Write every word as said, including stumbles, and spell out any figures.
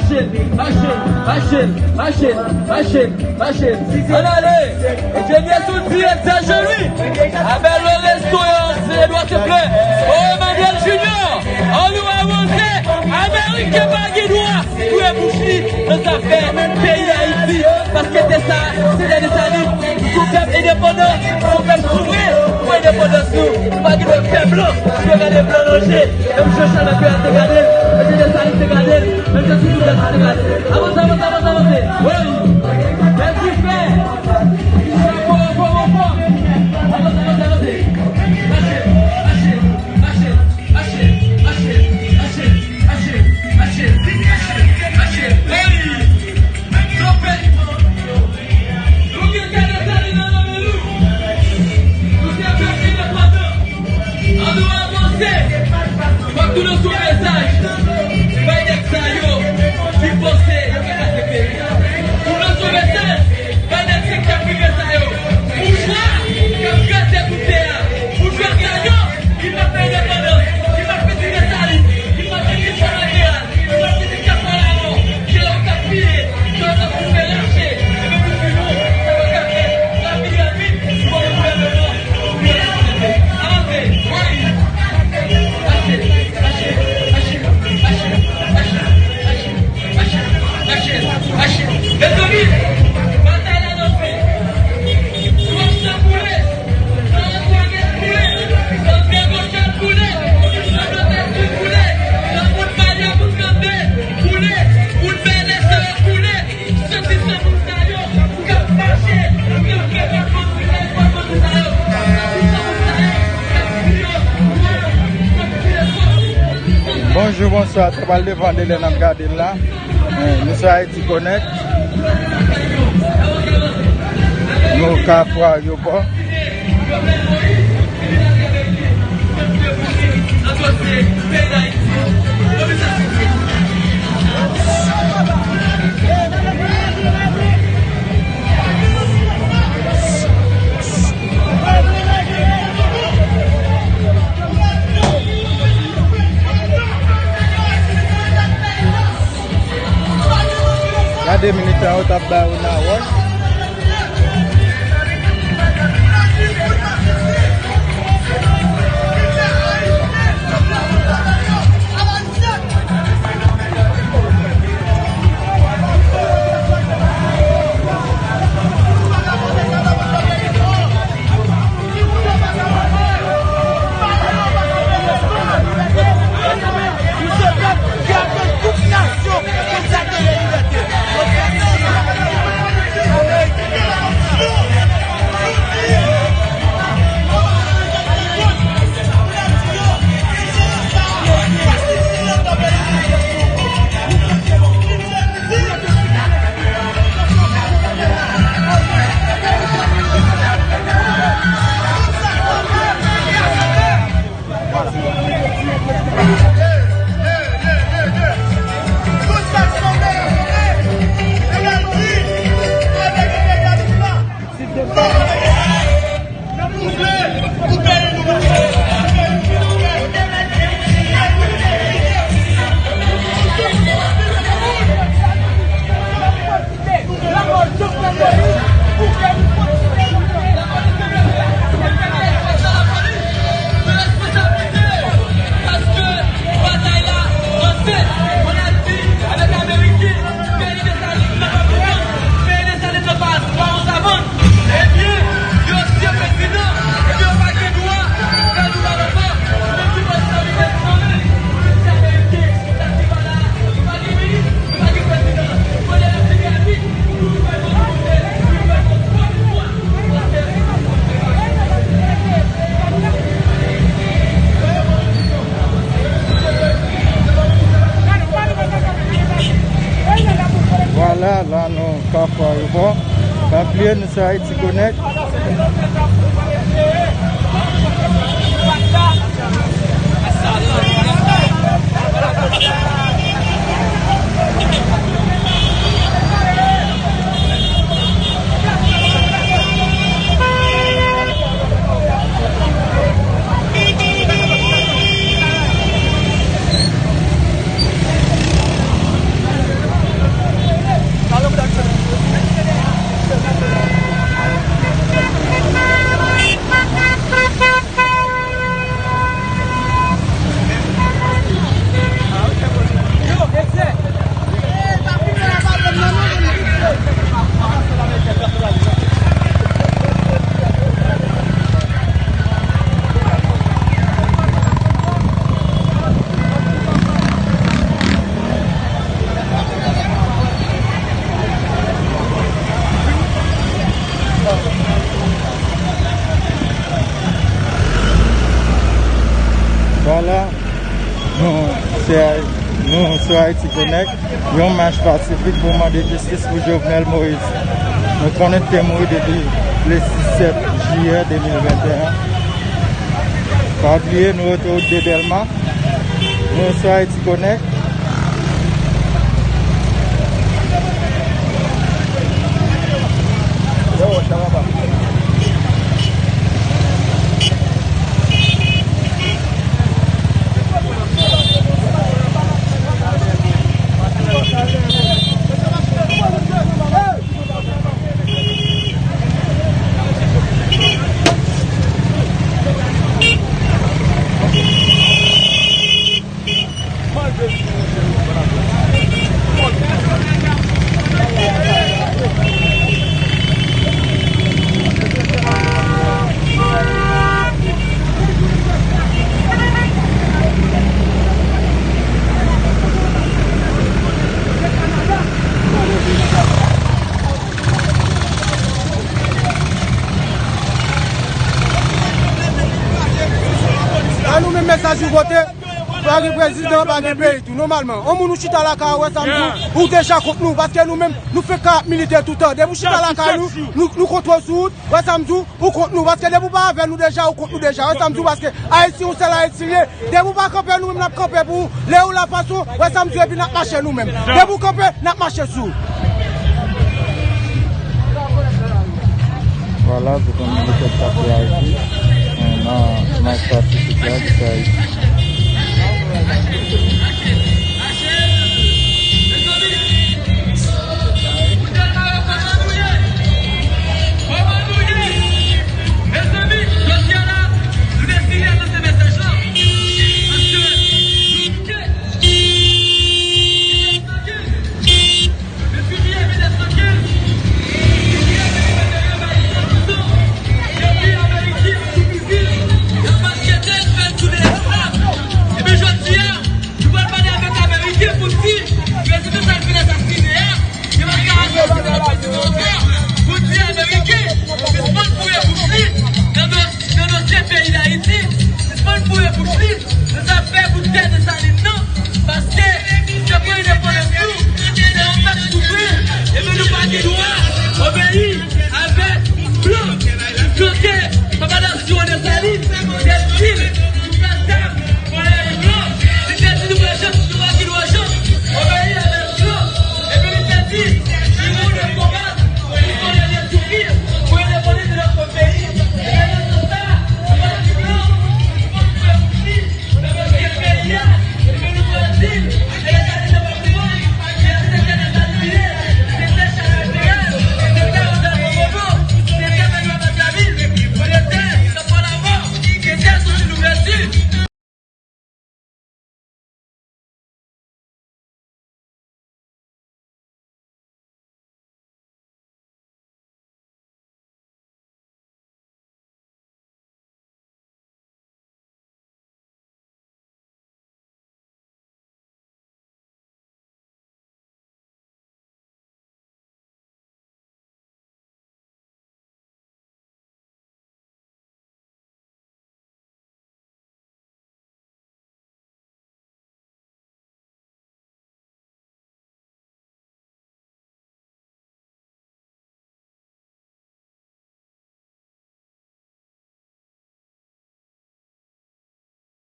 Mache, mache, mache, mache, mache. Ann ale. Enjenyè Souti, Etazini. Abel Lorenzo, se dwa te plen. O Emmanuel Junior, an nou avanse. Ameriken pa gen dwa pou bouch li nan zafè peyi Dayiti. Paske te sa, se te Desalin. Pou pèp endepandan, pou pèp souvren, pou endepandans nou. Nou pa gen dwa fè blan, nou dwe gade blan nan je. Menm jan Chalmè Peyal te gade l, menm jan Desalin te gade l, menm jan Ti Fidèl te gade l. Avanse, avanse, avanse, avanse. Wi. Bèl difè. Fò, fò, fò, fò. Avanse, avanse, avanse. Mache, mache, mache, mache, mache, mache. Wi. Kanpe. Nou gen kè Desalin nan men nou. Nou se pèp endepandan. An nou avanse. Fòk nou lanse yon mesaj bay nèg sa yo ki panse yo ka kraze peyi a. Pou lanse yon mesaj bay nèg sektè prive sa yo. Boujwa k ap grate pou tè a. Boujwa sa yo. Li pa fè endepandans, li pa fè ti Desalin, li pa fè ti Chalmè Peyal, li pa fè ti Kafou Lalò, se yo k ap piye, se yo k ap koupe rache, epi pou fini, sa pa ka fèt, rapid, rapid, fò yon gouvènman, pou yo rekonèt. Avanse, wi. Mache, mache, mache, mache, mache, mache, mache, mache, mache. Mezanmi, batay la lanse. Twòp san boule. Bonjou, bonswa, sa pral devan de lè n ap gade l la. Eh, nou sou Ayiti Konèt. Nou Kafou Ayewopò. Gade militan yo t ap ba yo nan wòch. Vwala, la nou Kafou Ayewopò. Pa bliye, nou sou Ayiti Konèt. Nou sou Ayiti Konèk, yon mach pasifik pou mande jistis pou Jovenel Moïse. Nou konnen l te mouri depi le sis sèt jiyè de mil venteyen. Pa bliye, nou rete wout de Dèlma. Nou sou Ayiti Konèk. A nou menm mesaj nou pote, pa gen prezidan, pa gen peyi tou. Nòmalman, yon moun ou chita lakay ou, wè sa m di w, ou deja kont nou, paske nou menm, nou fenk ka ap milite toutan. Depi ou chita lakay nou, nou, nou kontwòl sou wout, wè sa m di w, ou kont nou, paske depi ou pa avè nou deja, ou kont nou deja, wè sa m di w, paske Ayiti, yon sèl Ayiti li ye. Depi ou pa kanpe, nou menm n ap kanpe pou ou. Lè ou la fas ou, wè sa m di w, epi n ap mache nou menm. Depi ou kanpe, n ap mache sou ou. Vwala, se konn militè k ap fè Ayiti, eh, nan mach pasifik la, ki fè Ayiti.